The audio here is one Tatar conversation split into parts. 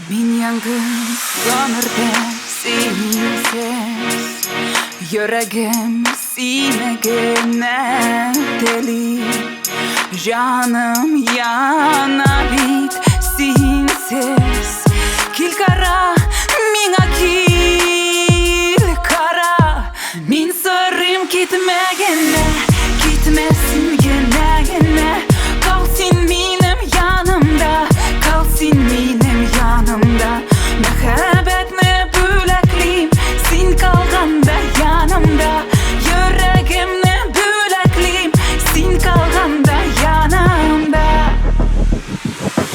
Мин яңгыз гомердә синсез, Йөрәгем сине генә тели. Җаным яна бит синсез. Кил кара, миңа кил кара. Мин сорыйм, китмә генә, китмә син генә генә. Кал син минем янымда, кал син минем янымда. Мәхәббәтне бүләклим, син калганда янымда. Йөрәгемне бүләклим, син калганда янымда.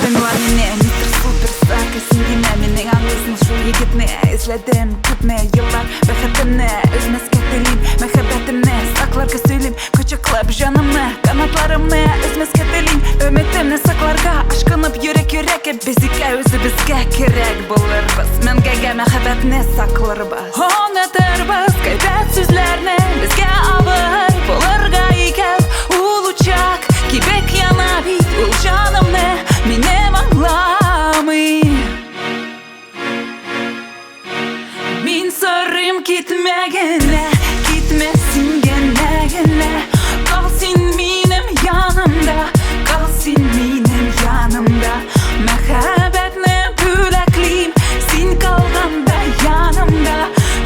Тыңла мине, мистер Супер Сака, син генә минең аңлыйсың шул егетне. Эзләдем күпме еллар бәхетемне, өзмәскә телим мәхәббәтемне, сакларга сөйлим, кочаклап җанымны, канатларымны өзмәскә телим, өметемне сакларга ашкынып йөрәк йөрәккә. Без икәү үзебезгә кирәк булырбыз, мәңгегә мәхәббәтне сакларбыз. Онытырбыз гайбәт сүзләрне, безгә авыр булырга икәү. Ул учак кебек яна бит ул җанымны, минем аңламый. Мин сорыйм, китмә генә, китмә син генә генә. Кал син минем янымда, кал син минем янымда. Мәхәббәтне бүләклим, син калганда янымда.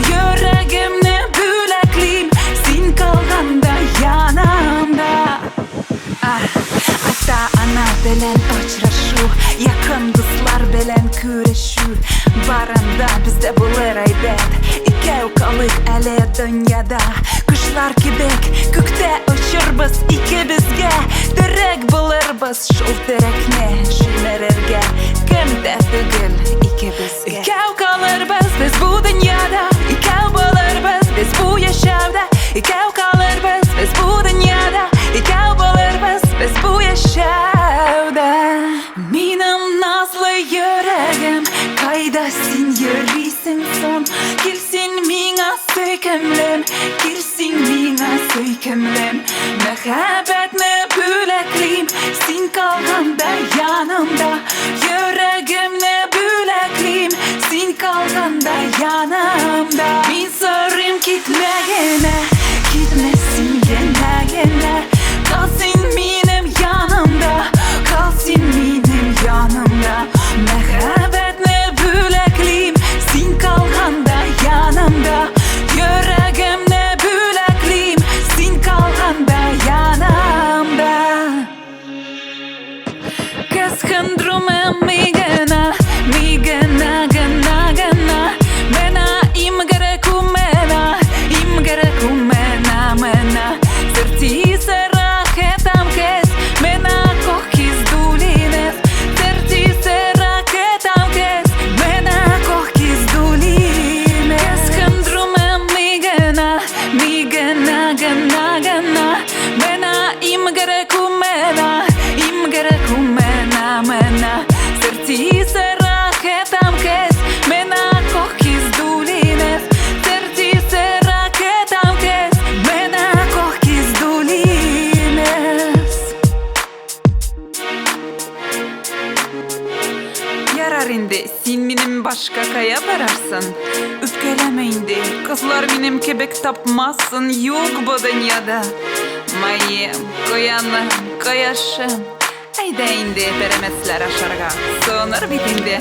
Йөрәгемне бүләклим, син калганда янымда. Ата-ана белән очрашу, якын дуслар белән күрешү, барында бездә булыр әйбәт. Икәү калыйк әле дөньяда, кошлар кебек күктә очырбыз, икебезгә терәк булырбыз, шул терәкне җимерергә кем дә түгел икебезгә. Икәү калырбыз без бу дөньяда, икәү булырбыз без бу яшәүдә, икәү калырбыз без бу дөньяда, икәү булырбыз без бу яшәүдә. Минем назлы йөрәгем, кайда син йөрисең соң? Кил син миңа, сөйкемлем, кил син миңа, сөйкемлем. Мәхәббәтне бүләклим, син калганда янымда. Йөрәгемне бүләклим, син калганда янымда. Мин сорыйм, китмә генә, китмә син генә генә. Кал син минем янымда, кал син минем янымда. Мәхәббәтне бүләклим, син калганда янымда. Йөрәгемне бүләклим, син калганда янымда. Кысқындырума мигына, мигына гына гына. Мена им керек умена, им керек умена мена. Серти сарахетам кес, мена кохкис дулинес. Серти сарахетам кес, мена кохкис дулинес. Кысқындырума мигына, мигына гына гына. Мена им керек умена, им керек умена мена. Серти сарахетам кес, мена кохкис дулинес. Серти сарахетам кес, мена кохкис дулинес. Ярар инде, син минем башка кая барарсың? Үпкәләмә инде, кызлар минем кебек тапмасын юк бу дөньяда. Маем, куяным, кояшым, әйдә инде пәрәмәчләр ашарга, соңыр бит инде.